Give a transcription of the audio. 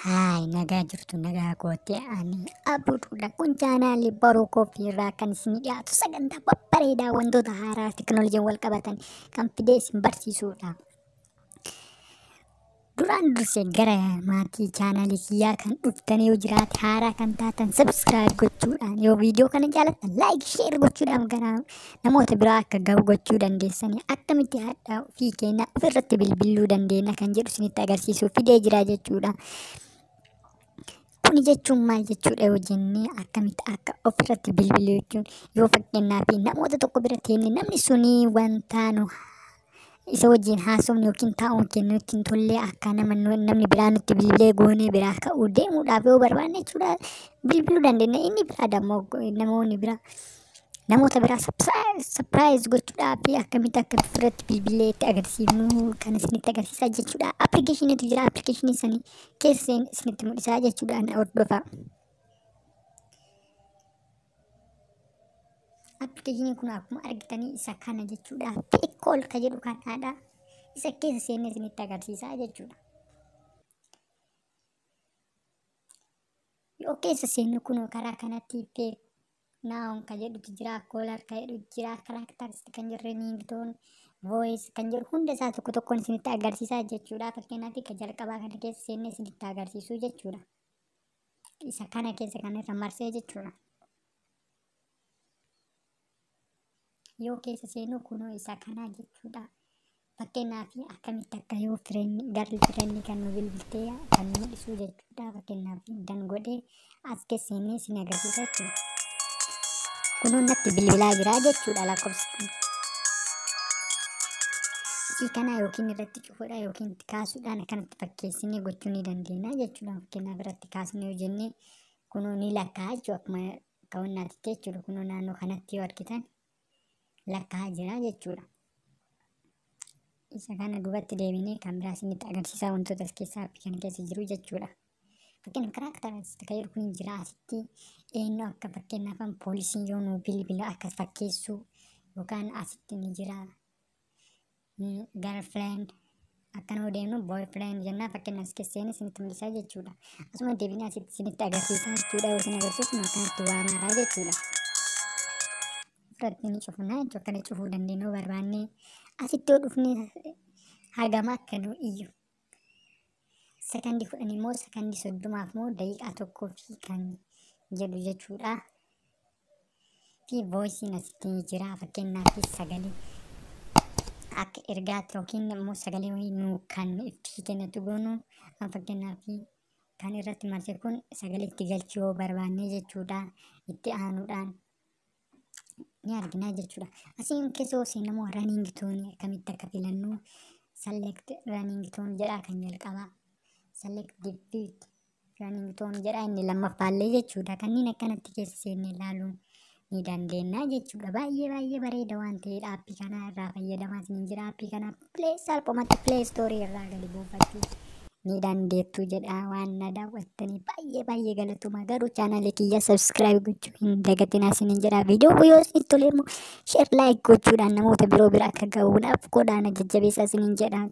Haay, nagaa jirtu, nagaa kootti. Ani Abduudha. Kun chaanaalii Baruu Koofii irraa kan isin dhiyaatu sagantaa babbareedaa wantoota haaraa teekinooloojiin wal qabatan kan fidee isin barsiisudha. Duraan dursee gara maatii chaanaalii kiyyaa kan dhuftan yoo jiraate, haaraa kan taatan subscribe gochuudhaan, yoo viidiyoo kana jaallattan like, share gochuudhaan gara namoota biraa akka gahu gochuu dandeessanii. Akkamitti haadha ofii keenya ofirratti bilbiluu dandeenya kan jedhu isinitti agarsiisuu fidee jira jechuudha. Kuni jechuun maal jechuudha yoo jennee, akkamitti akka ofirratti bilbiluu jechuun, yoo fakkeenyaaf namoota tokko bira teenye, namni suni wanta nu isa wajjin haasofnu yookiin taa'uun keenya nutti hin tolle, akka nama namni biraa nutti bilbilee goonee biraa ka'uu deemuudhaaf yoo barbaanne jechuudha, bilbiluu dandeenya. Inni biraa dammoo namoonni biraa namoota biraa surprise gochuudhaaf akkamitti akka ofirratti bilbilee itti agarsiifnu kan isinitti agarsiisaa jechuudha. Appilikeeshiniitu jira, appilikeeshinii sanii keessa isinitti mul'isaa jechuudha, na hordofaa. Appilikeeshiniin kun akkuma argitanii isa kana jechuudha. Fake call ka jedhu kanaadha. Isa keessa seennee isinitti agarsiisaa jechuudha. Yoo keessa seennu kun karaa kanatti fake now ka jedhutu jira, caller ka jedhu jira, characters kan jedhu, ringtone, voice kan jedhu, hunda isaa tokko tokkoon isinitti agarsiisaa jechuudha. Fakkeenyaaf ka jalqabaa kana keessa seennee isinitti agarsiisuu jechuudha. Isa kana keessa kan irra marsee jechuudha. Yoo keessa seenu kunoo isa kanaa jechuudha. Fakkeenyaaf akkamitti akka yoo friend, girlfriend kan nu bilbiltee kan mul'isu jechuudha. Fakkeenyaaf done godhee as keessa seennee isin agarsiisa jechuudha. Kunoo natti bilbilaa jira jechuudha lakkoofsi kun. Isii kana yookiin irratti cufuudha yookiin itti kaasuudhaan akkanatti fakkeessinee gochuu ni dandeenya jechuudha. Fakkeenyaaf irratti kaasnee yoo jenne kunoo ni lakkaa'aa jechuudha, akkuma kaawwannaatti jechuudha. Kunoo naannoo kanatti yoo argitan lakkaa'aa jira jechuudha. Isa kana duubatti deebinee kan biraa isinitti agarsiisaa, wantoota as keessaa appii kana keessa jiru jechuudha. Fakkeenyaaf characters kan jedhu kun jira asitti, eenyu akka fakkeenyaaf poolisiin yoo nu bilbila akkas fakkeessuu yookaan asitti ni jira. Girlfriend akkana yoo deemnu boyfriend jennaa, fakkeenyaaf as keessa seenee isinitti mul'isaa jechuudha. Asuma deebinee asitti isinitti agarsiisaa jechuudha. Yoo isin agarsiisu akkanatti waamaaraa jechuudha. Ofirratti ni cufnaa jechuudha. Akkana cufuu dandeenya yoo barbaanne. Asitti yoo dhufne hagama akka nu iyyu. Sakandii 10 immoo sakandii 30f moo daqiiqaa 1 fi kan jedhu jechuudha. Fi voiceiin asitti ni jira, fakkeenyaaf sagalee akka ergaatti yookiin immoo sagalee wayii nu kan itti kennatu goonu, fakkeenyaaf kan irratti marse kun sagalee itti galchuu yoo barbaanne jechuudha. Itti aanuudhaan ni argina jechuudha. Asiin keessa yoo seenne immoo ringtone akkamitti akka filannu, select ringtone jedha kan jalqabaa. Select default ringtone jedha inni lammaffaallee jechuudha. Kanneen akkanatti keessa seennee ilaaluu ni dandeenya jechuudha. Baay'ee baay'ee bareeda waan ta'eedha. Aappii kana irraa fayyadamaa isin jira. Aappii kana salphumatti Play Store irraa gadi buufachuu ni dandeettu jedha. Waan na daawwattanii baay'ee baay'ee galatoomaa. Garuu chaanaalii kiyya subscribe gochuu hin dagatinaa isiniin jedha. Viidiyoo yoo isinitti tole immoo share, like gochuudhaan namoota biroo bira akka gahuudhaaf godhaana jajjabeessaa isiniin jedha.